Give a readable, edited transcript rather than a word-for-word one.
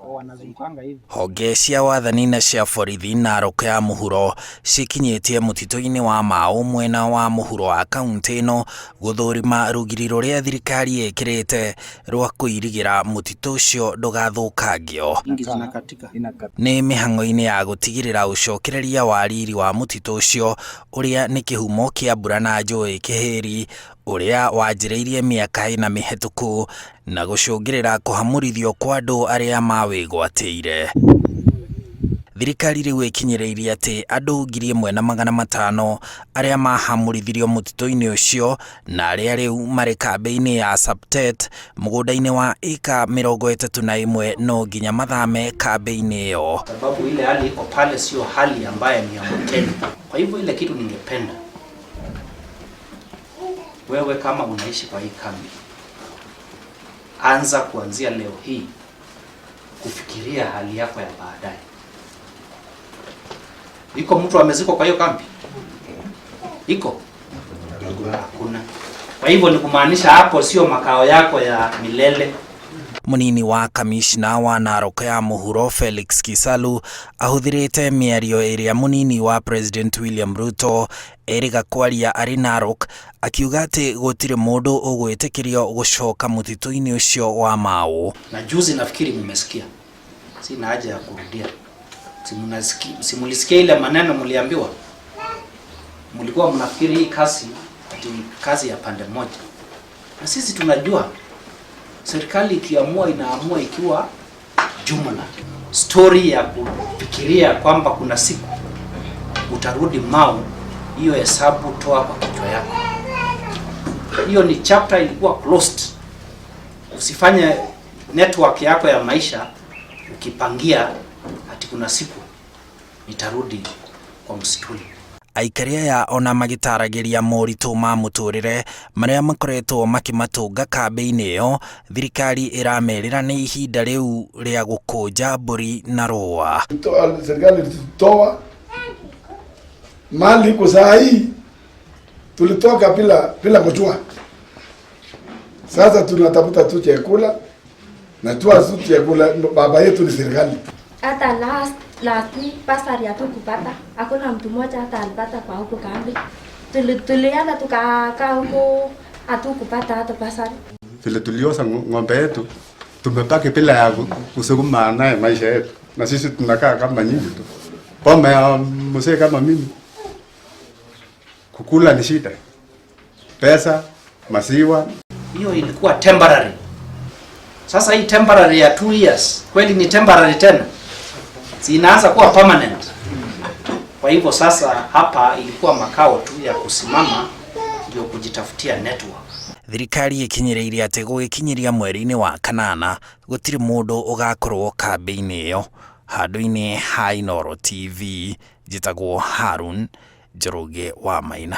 Wanazungukanga hivi. Honge cia wathani na cia borithi Narok ya mũhuro cikinyĩtie mũtitũ-inĩ wa Mau mwena wa mũhuro wa kaunti ĩno gũthũrima rũgiri rũrĩa thirikari ĩkĩrĩte rwa kũirigĩra mũtitũ ũcio ndũgathũkangio. Nyingi zinakatika. Nĩ mĩhang'o-inĩ ya gũtigĩrĩra ũcokereria wa riri wa mũtitũ ũcio ũrĩa nĩ kĩhumo kĩa mbura na njũĩ Kĩhĩri ũrĩa wanjĩrĩirie mĩaka ĩna mĩhetũku na gũcũngĩrĩra kũhamũrithio kwa andũ arĩa mawĩgwatĩire. Thirikari rĩu ĩkinyĩrĩirie atĩ andũ 1,500 arĩa mahamũrithirio mũtitũ-inĩ ũcio na arĩa rĩu marĩ kambĩ-inĩ ya Saptet mũgũnda-inĩ wa ĩka 31 no nginya mathame kambĩ-inĩ ĩyo. Sababu ile hali iko pale sio hali ambayo ni ya hoteli. Kwa hivyo ile kitu ningependa wewe kama unaishi kwa hii kambi, anza kuanzia leo hii kufikiria hali yako ya baadaye. Iko mtu amezikwa kwa hiyo kambi? Iko? Hakuna. Kwa hivyo ni kumaanisha hapo sio makao yako ya milele. Munini wa kamishna wa Narok ya mũhuro Felix Kisalu ahũthĩrĩte mĩario ĩrĩa munini wa President William Ruto erĩga kwaria arĩ Narok akiuga atĩ gũtirĩ mũndũ ũgwĩtĩkĩrio gũcoka mũtitũ-inĩ ũcio wa Mau. Na juzi nafikiri mmesikia, sina haja ya kurudia. Si mulisikia ile maneno mliambiwa? Mlikuwa mnafikiri hii kazi ati ni kazi ya pande moja, na sisi tunajua serikali ikiamua inaamua ikiwa jumla. Story ya kufikiria kwamba kuna siku utarudi Mau, hiyo hesabu toa kwa kichwa yako. Hiyo ni chapter ilikuwa closed. Usifanye network yako ya maisha ukipangia ati kuna siku nitarudi kwa msituni. Aikari aya ona magĩtaragĩria moritũ ma mũtũrĩre marĩa makoretwo makĩmatũnga kambĩ-inĩ ĩyo, thirikari ĩramerĩra nĩ ihinda rĩu rĩa gũkũnja mbũri na rũa. Serikali ilitutoa mali iko saa hii, tulitoka bila kujua. Sasa tunatafuta tu chakula na tu chakula, baba yetu ni serikali. Hata last week bursary hatukupata, hakuna mtu mmoja hata alipata kwa huko kambi. Tulienda tukakaa huko hatukupata hata bursary. Vile tuliosa ng'ombe yetu tumebaki bila ya kusukuma naye maisha yetu, na sisi tunakaa kama nyinyi tu. Pombe ya mzee kama mimi kukula ni shida, pesa, maziwa. Hiyo ilikuwa temporary. Sasa hii temporary ya 2 years kweli ni temporary tena, si inaanza kuwa permanent. Kwa hivyo sasa hapa ilikuwa makao tu ya kusimama ndio kujitafutia network. Thirikari ĩkinyĩrĩirie atĩ gũgĩkinyĩria mweri-inĩ wa kanana gũtirĩ mũndũ ũgakorwo kambĩ-inĩ ĩyo. Handũ-inĩ ha Inooro TV njĩtagwo Harun Njoroge wa Maina.